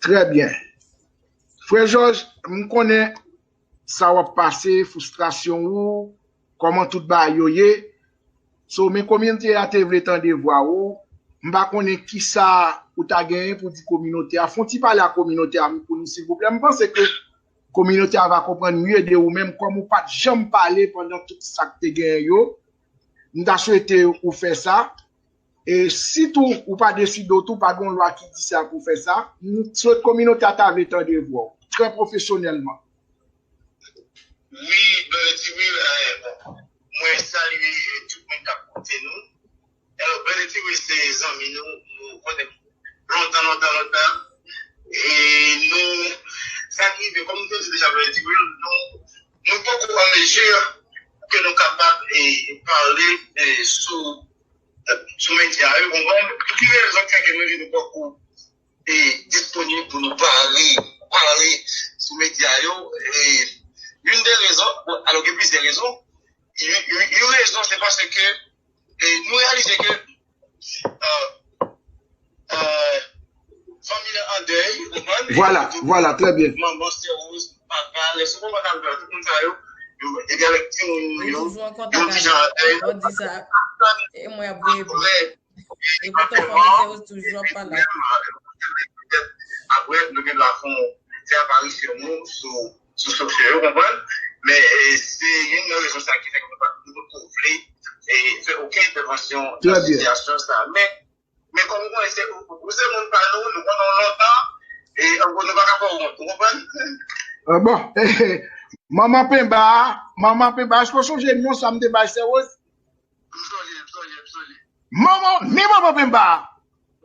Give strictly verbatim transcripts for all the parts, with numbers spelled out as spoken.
Trè byen. Frè Jòj, m konnen sa w ap pase, fristrasyon ou, kòman tout bagay yo ye. So, men kominote a te vle tande vwa ou. M pa konnen kisa ou ta genyen pou di kominote a. Fè yon ti pale a kominote a pou nou, silvouplè. M panse ke kominote a va konprann mye de ou menm, kòm ou pa t janm pale pandan tout sa k te genyen yo. M ta swete ou fè sa. E sitou ou pa deside w tou, pa gen yon lwa ki di sa pou fè sa. M swete kominote a ta vle tande vwa w, trè pwofesyonèlman. Wi, Brother T-Will, eh, bon, mwen salye tout moun k ap koute nou. Alò, Brother T-Will se zanmi nou, nou konnen lontan, lontan, lontan. E nou, sa k rive, kòm nou te di deja, Brother T-Will, nou, nou poko an mezi ke nou kapab, eh, pale, eh, sou, sou medya yo, konprann? Pou ki rezon k fè ke nou di nou poko e disponib pou nou pale, pale sou medya yo. E youn de rezon, bon, alò gen plizyè rezon. Yon, yon, yon rezon, se paske e, nou reyalize ke e, e, fanmi an an dèy, ou konprann? Vwala, vwala, trè byen. Manman, sè Rose, papa, lè sou konprann, tout moun sa yo, yo, epi avèk timoun yo, yo toujou an kontak avè m, lè w di sa, e mwen ap voye pou yo. E poutan fanmi Sewos toujou ap pale ak ou. Apre, nou gen dwa fè yon, fè aparisyon nou sou, sou sosyo, ou konprann? Men, e, se youn nan rezon sa ki fè ke nou pa, nou poko vle, e, fè okenn entèvansyon nan sitiyasyon sa. Men, men kòm ou konnen, se, ou, ou se moun pa nou, nou konnen w lontan, e, ankò nou pa ka fè w wont, ou konprann? Ah, bon, manman Penba, manman Penba, èske w sonje non sa m te bay Sewos? M sonje, m sonje, m sonje. Manman, men manman Penba!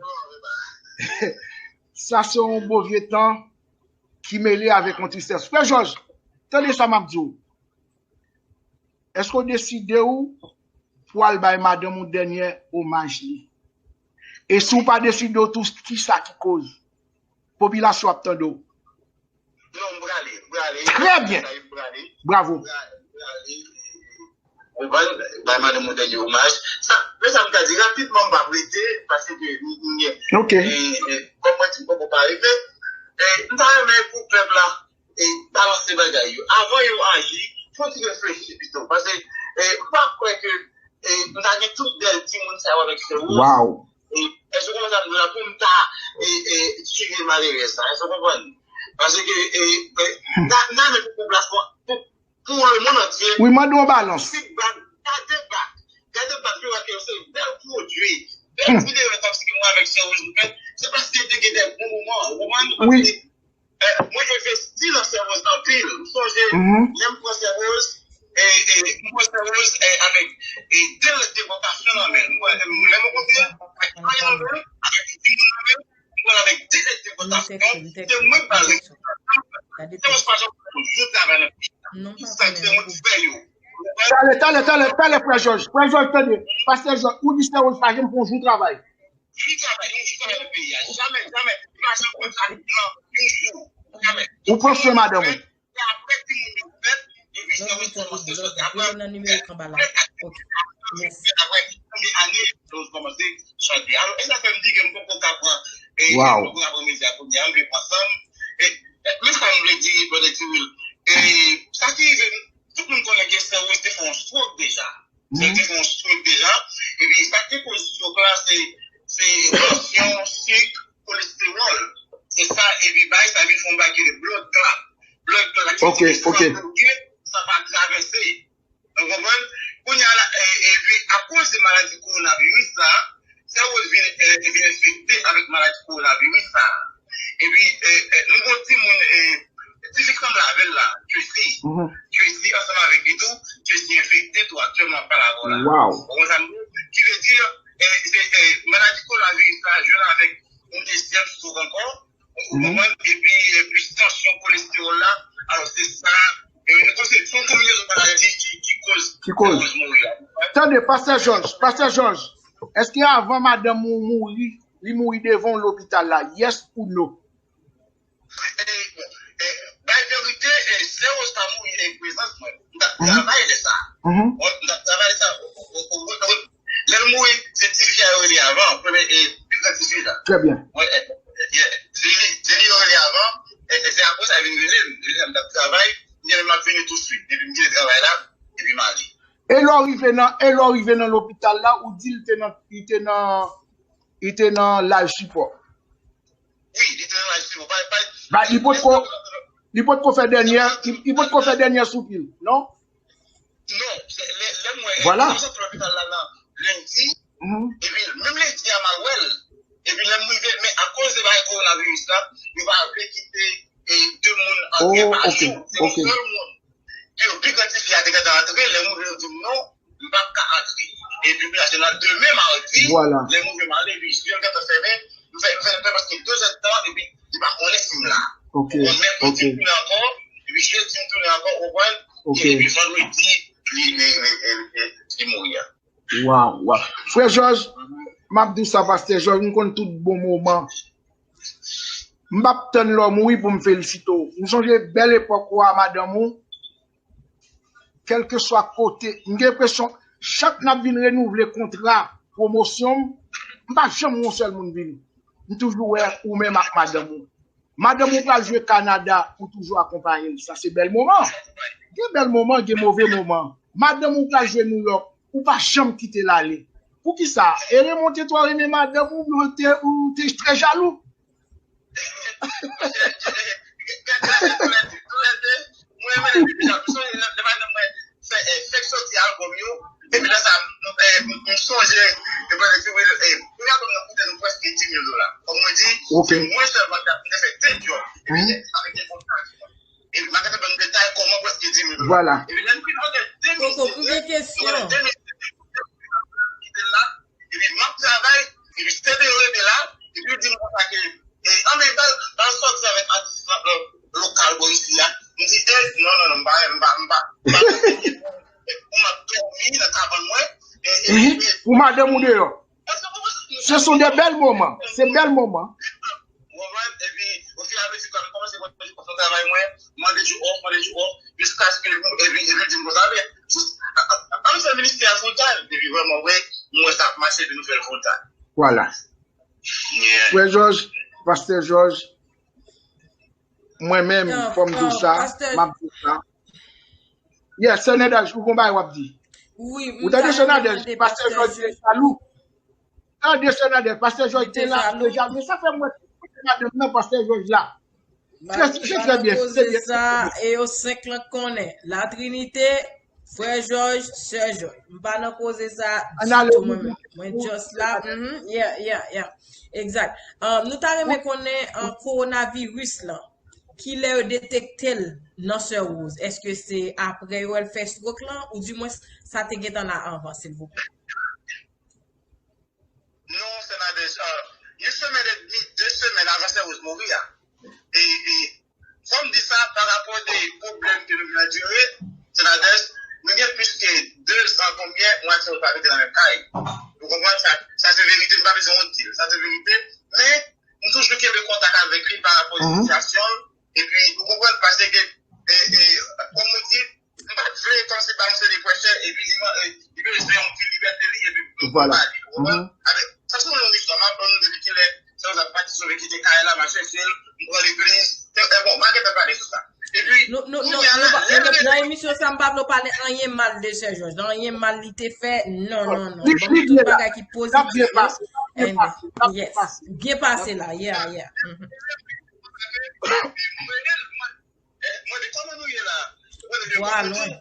Manman Penba. Sa se yon bon vye tan ki mele avèk yon tristès. Frè Jòj, tande sa m ap di w. Èske w deside w pou al bay madanm ou dènye omaj li? E si w pa deside w tou, kisa ki koz? Popilasyon ap tande w. Non, m prale, m prale. Trè byen. M prale. Bravo. M prale, m prale, e, e, ou konprann, bay madanm ou dènye omaj. Sa, men sa m ta di rapidman, m p ap rete, paske m, m gen, ok, e, e, kòm mwen di, m poko pare, men, e, m ta renmen pou pèp la, e, balanse bagay yo. Avan yo aji, fò ti reflechi pito. Paske, e, m pa kwè ke, e, m ta gen tout bèl timoun sa yo avèk sè Rose. Wow. E, èske w konprann sa m di w la pou m ta, e, e, tire malerèz sa? Èske w konprann? Paske, e, e, n a, n a menm pou plas pou, pou, pou lemonn antye. Wi, mande yon balans. Feedback, gade bak. Gade bak yo, ke se bèl pwodui, bèl videyo t ap sigi mwen avèk sè Rose nou fè. Se paske te gen de bon moman, ou konprann? Wi. E, mwen envesti nan sè Rose anpil. M sonje, lè m pran sè Rose, e, e, m pran sè Rose, e, avèk, e, de lèt de vokasyon nan men l. Mwen, lè m rankontre l, avèk timoun nan men l, mwen avèk de lèt de vokasyon, se mwen k ba l rejistrasyon. Sè Rose pa janm fè yon jou travay nan peyi a. Tout sa se mwen k fè yo. Talè, talè, talè, talè, frè Jòj. Frè Jòj, tande. Pastè Jòj, ou di sè Rose pa janm fè yon jou travay. Li travay, li travay nan peyi a. Jamè, jamè. Li pa janm konn sa li nan yon jou. Jamè. Ou pran swen madanm ou. Se apre timoun yo fèt, epi sè Rose kòmanse chante. Apre, nan nimewo k anba la. Ok. Mèsi. Apre konbyen ane sè Rose kòmanse chante? Alò, e sa fè m di ke m poko ka pran, e, m poko ka pran medya kounye a, m vle pran san m. E, e, men sa m vle di, Brother T-Will. E, sa ki rive m, tout moun konnen ke sè Rose te fè yon stroke deja. Sè Rose te fè yon stroke deja. Epi sa ki te koz stroke la, se, se tansyon, sik, kolestewòl. Se sa, epi bagay sa vin fè yon bagay ki rele blood clot. Blood clot la ki fè ke san bloke, san pa travèse. Ou konprann? Kounye a la, e, epi akoz de maladi kowonaviris la, sè Rose vin, e, vin enfekte avèk maladi kowonaviris la. Epi, e, e, nou gon timoun, e, ti fi k sanble avè l la, Tracy. Tracy ansanm avèk li tou, Tracy enfekte tou aktyèlman ap pale avè w la. Ou konprann sa m di w? Ki vle di, e, se, e, maladi kowonaviris la jwenn avèk yon dezyèm stroke ankò, ou konprann? Epi, epi tansyon kolestewòl la, alò se sa, e, se yon konbinezon maladi ki, ki koz, ki koz sè Rose mouri a. Tande, pastè Jòj, pastè Jòj, èske avan madanm ou mouri, li mouri devan w lopital la? Yes ou no? E, bon, e, bay verite, e, sè Rose pa mouri nan prezans mwen. M t ap travay lè sa. Bon, m t ap travay lè sa. Lè l mouri, se tifi a yo rele avan, premye, e, pi gran tifi la. Trè byen. Mwen, e, vin rele m, li di m t ap travay, m di men m ap vini tousuit. Epi m kite travay la, epi m ale. E lè w rive nan, e lè w rive nan lopital la, ou di l te nan, li te nan, li te nan life support. Wi, li te nan life support. Pa, pa, Ba, li potko, li potko fè dènyè, li, li potko fè dènyè soupi l, non? Non, se lè, lè m wè, Vwala. Mwen sot lopital la nan lendi, Mhm. epi menm lendi a m al wè l. Epi lè m rive, men akoz de bagay kowonaviris la, yo pa vle kite e de moun antre Oh, pa ok, jou. Se yon ok. Sèl moun. Ke yo pi grantifi a te gentan antre, lè m rive yo di m non, m p ap ka antre. Epi m rasyonal demen madi, Vwala. Lè m rive m ale, epi yo gentan fèmen, m fè, m fè, m fè prèske de zèdtan, epi li pa konnen si m la. Ok, Ou konn mèkredi ok. M tounen ankò, epi jedi m tounen ankò, ou konprann? Ok. Epi vandredi, li, li, li, li, li, li mouri a. Waw, waw. Frè Jòj, m ap di w sa, pastè Jòj, m konn tout bon moman. M p ap tann lè w mouri pou m felisite w. M sonje bèl epòk ou a madanm ou, kèlkeswa kote, m gen enpresyon, chak n ap vin renouvle kontra pwomosyon m, m pa janm wè yon sèl moun vini. M toujou wè ou menm ak madanm ou. Madanm ou pral jwe Kanada, ou toujou akonpaye l. Sa se bèl moman. Gen bèl moman, gen move moman. Madanm ou pral jwe New York, ou pa janm kite l ale. Poukisa? E Raymond te twò renmen madanm ou, ou te, ou te trè jalou? Mwen renmen l depi jan. M sonje lè madanm mwen fè, eh, fèk soti albòm yo. Epi lè sa, m, eh, m, m sonje, e mwen di, wi, eh, kounye a nou koute nou prèske dis mil dola. Kòm mwen di, Ok. Se mwen sèlman ki ap fè de djòb. Epi, Mhm. Avèk de kontak. Epi, m ap ban nou detay kòman prèske dis mil dola. Vwala. Epi, lè nou fin fè de mil Koko, m gen kesyon. Kite l la, epi m ap travay, epi se de yo rete la, epi yo di m konsa ke, e, anben, bal, bal sòti avèk atis la, lo-, lokal bò isi a. M di, e, non, non, non, m pa, m pa, m pa, m pa, pou m ap dòmi nan kabann mwen, e, e, Mhm. e, Pou madanm ou deyò. Se sont des belles moments. Se bèl moman. Ou konprann? Epi, ofiramezi, kòm m kòmanse pran jou off nan travay mwen, mande jou off, mande jou off, jiskaske, epi, epi di m konsa, men, jis, a, a, ann fè ministè a full time. Epi, vrèman, vre, m wè sa ap mache, epi nou fè l full time. Vwala. Yeah. Frè Jòj, pastè Jòj, mwen menm, Non, fò m di w non, sa, pastè m ap di w sa. Yes, sè Nadège, ou gon bagay w ap di? Wi, Ou m tande ta sè renmen Nadège, mande pastè pastè Jòj Jòj. Te jalou. Tande sè Nadège, pastè Jòj te la, jalou. Te jalou. Sa fè mwen, madanm nan, pastè Jòj la. Trè, trè, trè byen, trè byen. Sa, e yo senk lan konnen. La Trinite, frè Jòj, sè Jòj. M pa nan koze sa ditou mwen menm. Mwen just la, mhm, yeah, yeah, yeah. Egzak. Um, nou ta renmen konnen, um, kowonaviris lan. Kilè yo detekte l nan sè Rose? Èske se apre yo wè l fè stroke lan, oudimwens sa te gentan la anvan, silvouplè? Non, sè Nadège, ah, yon semèn edmi, de semèn avan sè Rose mouri a. E, e, fò m di sa, pa rapò de pwoblèm ke nou vin andire, sè Nadège, nou gen plis ke de zan konbyen mwen ak sè Rose pa rete nan menm kay. Ou konprann sa? Sa se verite, m pa bezwen wont di l. Sa se verite. Men, m toujou kenbe kontak avèk li pa rapò de Mhm. sitiyasyon l. Epi, ou konprann, paske, e, e, kòm mwen di, m pa t vle kòmsi ba misye de pressure, epi li man-, e, li bezwen yon ti libète li, epi m Vwala. Ba li, ou konprann? Mhm. Avèk, sa se yon long istwa, m ap ban nou depi kilè, sè Rose ap pati sove kite kay la, m al chèche l, m pran legliz, e, e, bon, m pa gentan pale sou sa. Epi, Nou, nou, nou, kounye a nou la, pa, lè nou, nou, nan emisyon sa, m pa vle w pale anyen mal de sè Jòj. Nan anyen mal li te fè, non, non, non. Li, Ban li m tout byen la. Bagay ki L ap byen pozitif yo. Pase, l ap byen And pase, l ap byen yes. Pase. Byen pase la, yeah, yeah. Mhm. Mwen, mwen, kòman nou ye la? Mwen, mwen, Bwa mwen, lwen. Mwen,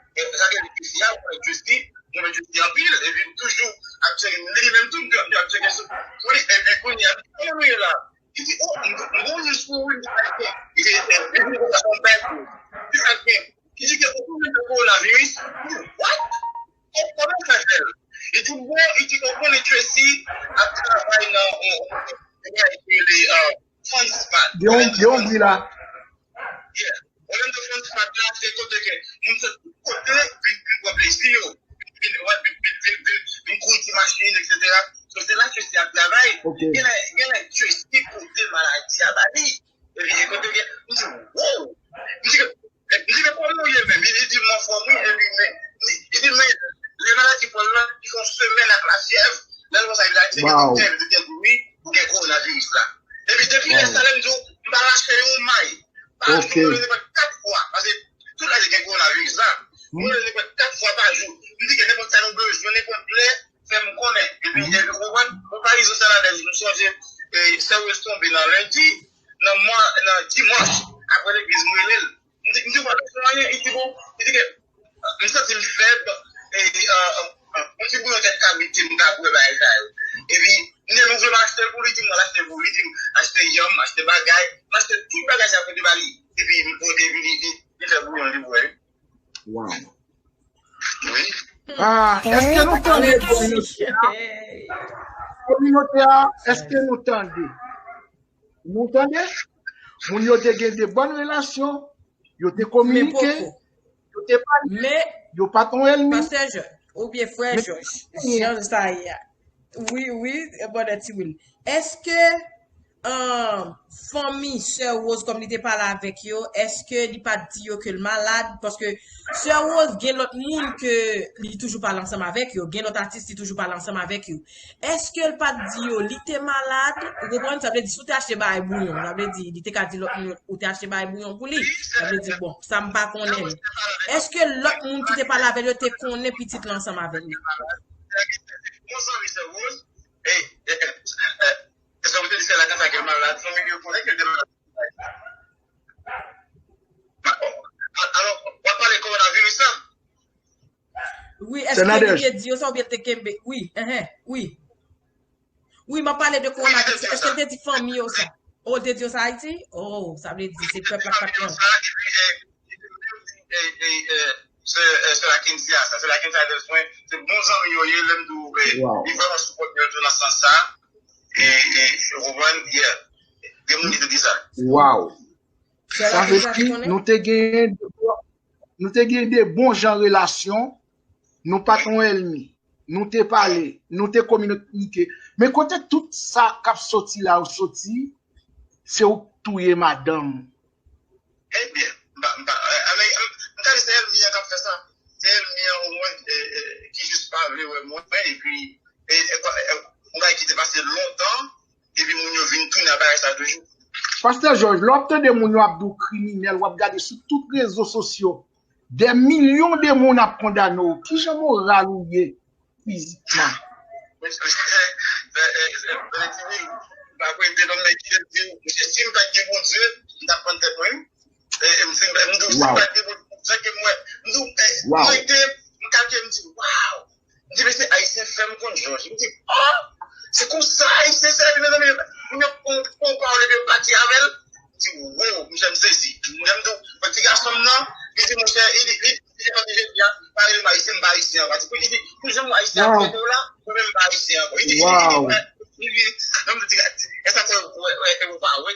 mwen, Justy, mwen, Justy anpil, epi m toujou ap tcheke, m li menm tou, m ap tcheke sou, pou li, epi kounye a, kòman nou ye la? Li di, oh, m, m gon news pou ou, wi, m di, sa k gen? Li di, eh, li di, sa k gen? Li di ke ou konnen de kowonaviris? M di, what? Kò-, kòman w fè fè l? Li di, bon, li di, ou konnen Tracy ap travay nan, nan, nan, nan, nan, Fun Spot. Gen yon, gen yon bri la. Yeah. Orlando Fun Spot la, se kote ke moun sot tout kote vin, vin pran plezi yo. Vin, vin, vin, vin, vin, vin kouri ti machin, etsetera. So, se la Tracy ap travay. Ok. Genlè, genlè Tracy pote maladi a ba li. Epi, e kote gen, m di, wow! M di, m di, men kòman w ye menm? Li di, m anfòm, wi. Epi, men, li, li di, men, lè maladi pran l lan, li fè yon semèn ak lafyèv. Lè l konsa, li al tcheke Wow. Doktè, doktè di, wi, ou gen kowonaviris la. Epi, depi lè Ok. Mwen rele nenpòt kat fwa, paske tout lane gen kowonaviris la. Mwen rele nenpòt kat fwa pa jou. M di ke nenpòt sa nou bezwen, nenpòt lè, fè m konnen. Epi, epi, ou konprann? Mwen pa rezon sa la, m sonje, e, sè Rose tonbe nan lendi, nan mwa, nan dimanch, apre legliz, mwen rele l. M di, m di, "Ou pa bezwen anyen?" Li di, "Bon," li di ke, "M santi m fèb, e, e, e, yon ti bouyon tèt kabrit, m ka bwè bagay sa yo." Epi, m di, "Nou vle m achte l pou li?" Li di, "M al achte l pou li." Li di, "M achte yanm, m achte bagay, m achte tout bagay sa yo pote ba li." Epi, m pote, epi li, li, li fè bouyon, li bwè. Wow. Wi. Ah, èske nou tande kominote a? Kominote a, èske nou tande? Nou tande? Moun yo te gen de bòn relasyon, yo te kominike, yo te pale, yo pa t yon ènmi. Pastè Jòj, oubyen frè Jòj, jan sa ye a. Wi, wi, brother Tiwil. Èske, um, fanmi sè Rose, kòm li te pale avèk yo, èske li pa t di yo ke l malad? Paske sè Rose gen lòt moun ke li toujou pale ansanm avèk yo, gen lòt atis li toujou pale ansanm avèk yo. Èske l pa t di yo li te malad? Ou konprann? Sa vle di, si w te achte bagay bouyon, sa vle di, li te ka di lòt moun, ou te achte bagay bouyon pou li. Sa vle di, bon, sa m pa konnen. Èske lòt moun ki te pale avè l yo te konnen pitit lan ansanm avè li? Bon zanmi sè Rose, e, e, e, e, e, sa vle di sè la konsa ke l malad, fanmi li yo konnen ke l te malad. Alò, w ap pale kowonaviris la? Wi, èske li te di yo sa oubyen l te kenbe? Wi, enhen, wi. Wi, m ap pale de kowonaviris la. Èske l te di fanmi yo sa? O, l te di yo sa Ayiti? O, sa vle di se pèp la k pa t pran. E, e, e, se, e, se la Kinsia sa. Se la Kinsia de swen. Se bon zanmi yo ye, lè m di w, e, li vrèman sipòte yo tou nan sans sa. E, e, ou konprann? Yeah. Gen moun ki te di sa. Wow. Sa vle di nou te gen, nou te gen de bon jan relasyon, nou pa t yon ènmi. Nou te pale, nou te kominike. Men kote tout sa k ap soti la yo soti, se ou k touye madanm. Ebyen, m pa, m pa, e, e, m, m ta di se ènmi an k ap fè sa. Se ènmi an, ou konprann, e, e, ki jis pa vle wè mwen, epi, e, e, e, yon bagay ki te pase lontan, epi moun yo vin tounen a bagay sa toujou. Pastè Jòj, lè w ap tande moun yo ap di w kriminèl, w ap gade sou tout rezo sosyo, dè milyon de moun ap kondane w. Kijan moral ou ye fizikman? Valentine, m pa kwè te nonm nèg ki te di, "Mesye, si m pa t gen Bondye, m t ap pran tèt mwen." E, e, m, si m, m di w, si m pa t gen Bondye, jan ke m wè, m di w, e, mwen te, m kalkile, m di, "Waw!" M di, "Mesye, Ayisyen fè m konn Jòj." M di, "Oh, se konsa Ayisyen sèvi, mezanmi." Moun yo pran, pran pawòl epi yo pati avè l. M di, "Wow, misye, m sezi." Mwen menm tou, mwen ti gason m nan, li di, "Monchè," li di, li, li di, "Jodi a, pa rele m Ayisyen, m pa Ayisyen ankò." Li di, "Pou jan Ayisyen ap trete w la, mwen menm m pa Ayisyen ankò." Li di, li di, li di, non, m di, "Gad, e sa fè, wè, wè, e ou pa wè."